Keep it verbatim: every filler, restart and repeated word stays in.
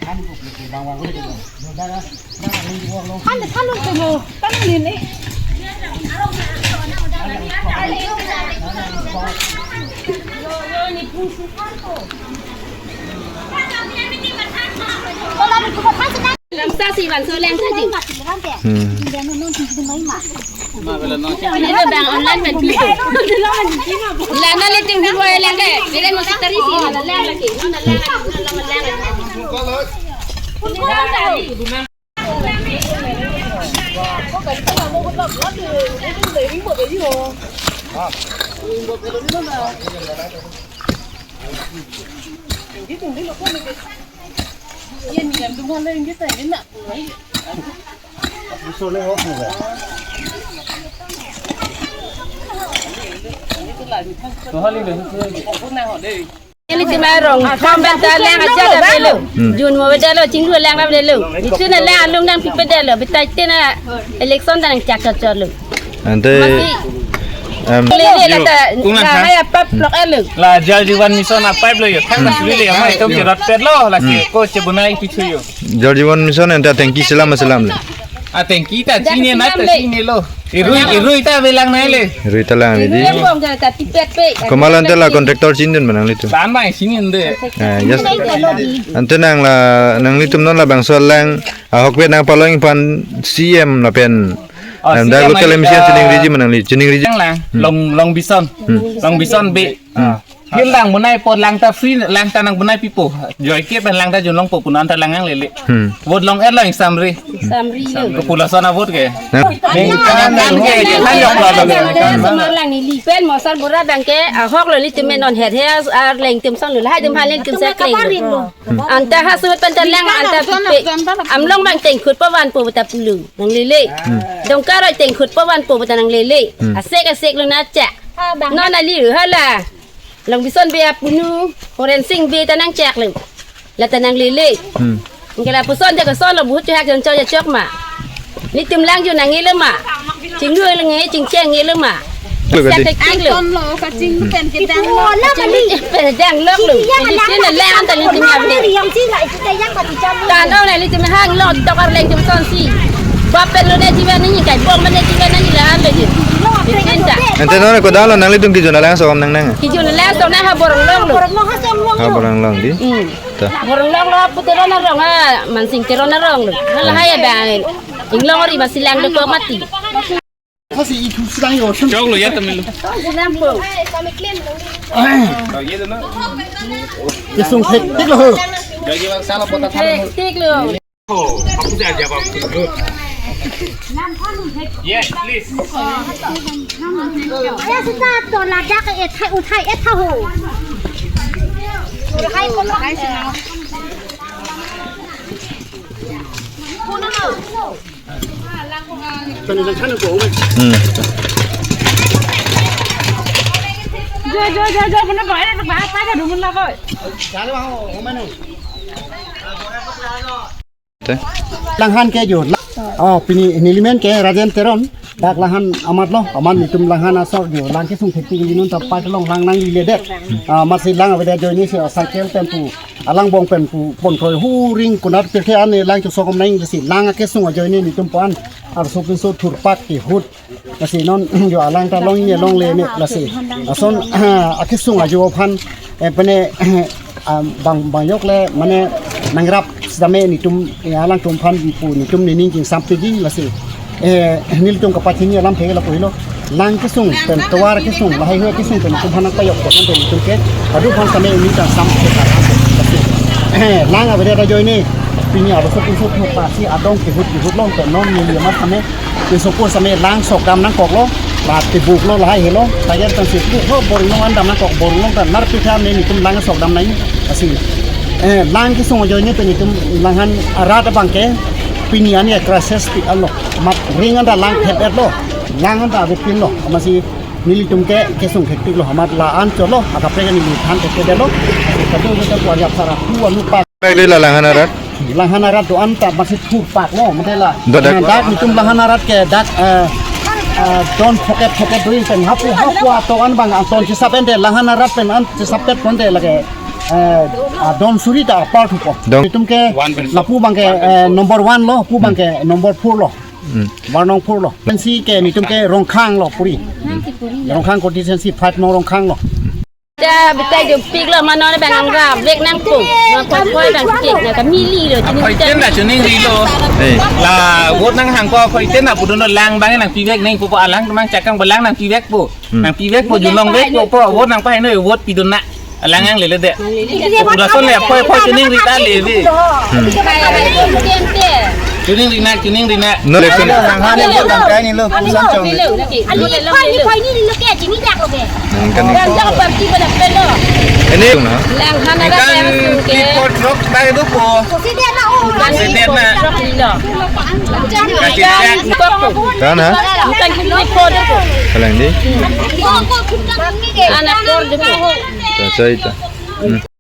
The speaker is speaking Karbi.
Kan de talo tuh, kan ini. Lamsa si van so leng tadi. Hmm. Ini bang online pen pi. Lana le tim hurwa leng ke. Dire mo tari si lana leng lagi. Lana leng lagi. Ini cuma rong, sampai ta leng aja ada belo. Hmm. Jun mo beda lo, chinglu leng ada belo. Itu na leng alung nangpipe delo, betai te na election ta nangchak chot chot lo. Ante, masih em, lele la ta, kung lang la ha? Hai apa plok elo. La Jal Jeevan Mission a pipe lo yo. Thang mas lele ya, mai tom cherot pet lo, la si ko chebunai pichu yo. Jal Jeevan Mission ante tangki selam selam le. A tangki ta chini na ta chini lo. Irui, irui ta belang nai le. Irui ta lang le di. Irui bong ja ta tipet pe. Komal ante la contractor chinidun ma nanglitum? Tan bai chini de. Eh, yes. Ante nang la, nanglitum non labangso alang ahokpet nangpalong aphan C M lapen, oh, em, C M dak local ai, M C a, eh, chiningriji ma nangli, chiningriji. Lang lang. Hmm. Long, Long Bison. Hmm. Long Bison be. Hmm. Ah. Hil lang bunai po lang ta free, lang ta nangbunai pipo. Joike pen lang ta junlongpo pu non ta lang nanglele. Hmm. Vote long er lang samri. Samri lo. Ko pula sona vote ke. Nah. Ding kan ke, kan yok lo. Semar lang neli pen mosar bura bang ke, ahok lo nelitum non her her, ar lengtum son lo, lahai tum halen tum sa kleng lo. Hmm. Anta ha suhut pen ta lang anta pipe. Amlong bang tengkhut pavan po ta pulo nanglele. Hmm. Dongkaroi tengkhut pavan po ta nanglele. Hmm. Asek asek lo na cha. Non ali hala. Long Bison be apunu, Horen Sing be ta nangchak lo. La ta nanglele. Hmm. Angke lapuson ja kason lo buhut chehak jon chok ja chok ma. Nelitum lang jun nangile ma. Chinglu lenge chingcheng ngile ma. Lo ka di. Sak tek lo. Anton lo, kaching pen kedang lo. Chinglu pen dang lok lo. Iya, ini sini lang anta nelitum lang. Yang sih lah itu yang pati jam. Tano na nelitum hang lo tokar lengtum son si. Bap pen lo ne jiwen ni kai bong ne jiwen ni la an lo ji. Isin ta. Ante non ko dalo nanglitum kejun alang so nang nang. Kejun alang so na ha Borong Long lo. Ha Borong Long di. Hmm. Ta. Borong Long lo pu Teron arong ha, Mansing Teron arong lo. Hala hai abang. Inglong ori masi lang lo ko mati. Kasi itu sedang yo. Chok lo ya temen lo. Kesung thek thek lo. Thek thek lo. Yes, please. Aya sita to ladak ethai uthai etha ho. Uthai ko hai sina. Hmm. Jo, jo, jo, jo, mana ba, ba, ba, ba, dumun la ba. Te? Langhan ke jo. Oh, pini nelimen ke Rajen Teron. Dak langhan amat lo, amat nelitum langhan asor jo. Lang kesung thek thek nelitum ta pat long lang nangledet. Ah, masi lang avedet ajoine si cycle pen pu, alang bong pen pu, pon kroi huring kunat pirthe an lang chosok om nang si lang akesung ajoine nelitum pan. Arso pinso thurpak kehut. Lasi non jo alang ta long ne longle ne lasi. Lason akesung ajo aphan, eh, pene, ah, bang, bang yok le mane nangrap sitame nelitum, eh, alangtum aphan pu nelitum nening jingsam piji lasi. Eh, nelitum kapachini alam thek lapu helo. Lang kesung pen tovar kesung lahai hua kesung pen nelitum aphan nangpajok ko pen nelitum ke. Adu aphan sitame nelitum sam ke lasi. Eh, lang avedet ajoine pini arso pinso thurpak si adong kehut kehut long pen non neli amat sitame. Ke suppose sitame lang sok dam nangkok lo, la tebuk lo lahai helo, tajar tan si tebuk lo, Borong Long an dam nangkok, Borong Long tan nar pitha ne nelitum lang sok dam nai, asi. Eh, lang kesung ajoine pen nelitum langhan arat abang ke, pini an ya crisis pi alo, mat ring anta lang thep et lo, lang anta ave pin lo, masi nelitum ke kesung hektik lo, mat la an cholo, akaprek neli than thek et lo, katu katu kuarjap sara, tu anu pa. Pek le la langhan arat. Langhan arat do-an ta masi thurpak lo, mate la. Do dak. Dak nelitum langhan arat ke dak, eh, eh, don phoket phoket do pen hapu hapu ato an bang an ton chisap ente langhan arat pen an chisap pet ponte lake. Eh, ah, don suri ta apar thupo. Don. Itum ke lapu abang ke, eh, number one lo, pu abang ke number four lo. Hmm. Barnong four lo. Pensi ke itum ke Rongkhang lo puri. Rongkhang constituency five nong Rongkhang lo. Ta betai jopik lo mano bang angra vek nangpo. Nang koi koi bang tik na kami li lo. Khoi ten da chuning ri lo. Eh. La vote nanghang ko khoi ten da pudun lo lang bang nangpivek nangpo pu alang mang chakang belang nangpivekpo. Hmm. Nangpivekpo julong vekpo pu vote nangpahai noi vote pidun na. Alang ang lele de. Udah son le khoi khoi chuning ri ta le vi. Hmm. Chuning ri na, chuning ri na. No election. Langhan ni vote bang kai ni lo. Langhan chong ni. Nang kan ni. Ini na. Langhan ada kan yang report rock tai do po. President na. Kan ha? Bukan report. Kalang di. Anak report itu. Saya itu. Hmm.